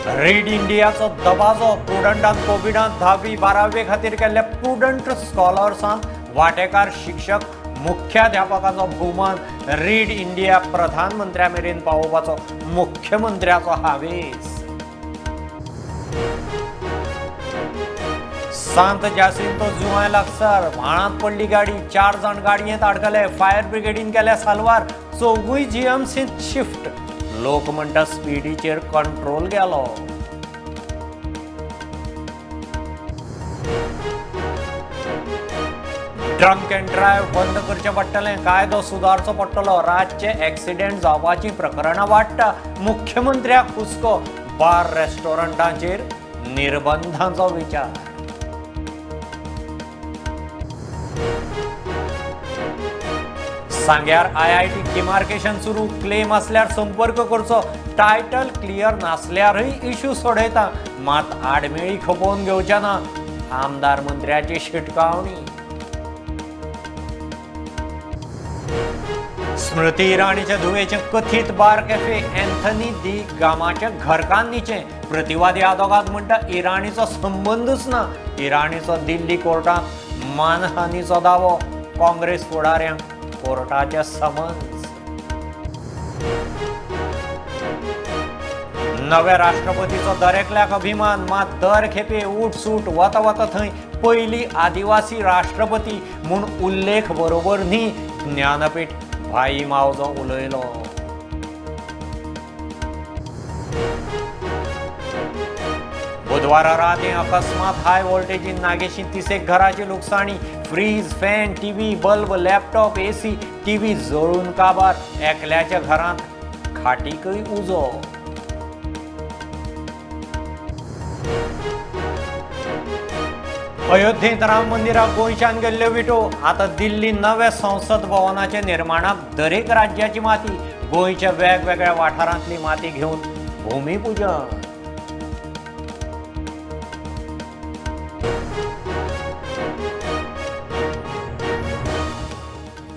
Read इंडियाचो दबाजो. प्रुडंटान कोविडांत 10वी 12वे खातीर केल्ल्या प्रुडंट स्कॉलर्सांत वांटेकार शिक्षक मुख्याध्यापकाचो भोवमान. रीड इंडिया प्रधानमंत्र्या मेरेन पावोवपाचो मुख्यमंत्र्याचो हावेस. सांत जासिंतो जुंवाय लागसार व्हाळांत पडली गाडी. 4 जाण गाडयेंत आडकले. फायर ब्रिगेडीन केल्या साल्वार. चौगूय जीएमसींत शिफ्ट. लोक म्हणटा स्पिडीचेर कंट्रोल गेलो. ड्रंक अँड ड्रायव्ह बंद करचें पडटलें. कायदो सुदारचो पडटलो. रातचे एक्सिडेंट जावपाचीं प्रकरणां वाडटा. मुख्यमंत्र्याक हुस्को. बार रेस्टॉरंटांचेर निर्बंधांचो विचार. सांग्यार IIT demarcation सुरू. क्लेम आसल्यार संपर्क करचो. टायटल क्लियर नासल्यारय इश्यू सोडयता. मात आडमेळी खपोवन घेवचे ना. आमदार मंत्र्याची शिटकावणी. स्मृती इराणीच्या धुवेचें कथीत बार कॅफे अँथनी दी गामाच्या घरकान्नीचें. प्रतिवादी आदोगाद म्हणटा इराणीचो संबंदूच ना. इराणीचो दिल्ली कोर्टांत मानहानीचो दावो. काँग्रेस फुडाऱ्यांक कोर्टाचें समन्स. नव्या राष्ट्रपतीचो दरेकल्याक अभिमान. मात दर खेपे उठसूट वता वता थंय पयली आदिवासी राष्ट्रपती म्हूण उल्लेख बरोबर न्ही. ज्ञानपीठ भाई मावजो उलयलो. बुधवारा रातीं अकस्मात हाय व्होल्टेजीन नागेशी 30 घराची लुकसाणी. Fridge, fan, TV, bulb, laptop, AC, TV जळून काबार. एकल्याच्या घरांत खाटीकय उजो. अयोध्येंत राम मंदिराक गोंयच्यान गेल्ल्यो विटो. आतां दिल्ली नव्या संसद भवनाच्या निर्माणाक दरेक राज्याची माती. गोंयच्या वेगवेगळ्या वाठारांतली माती घेवन भूमिपूजन.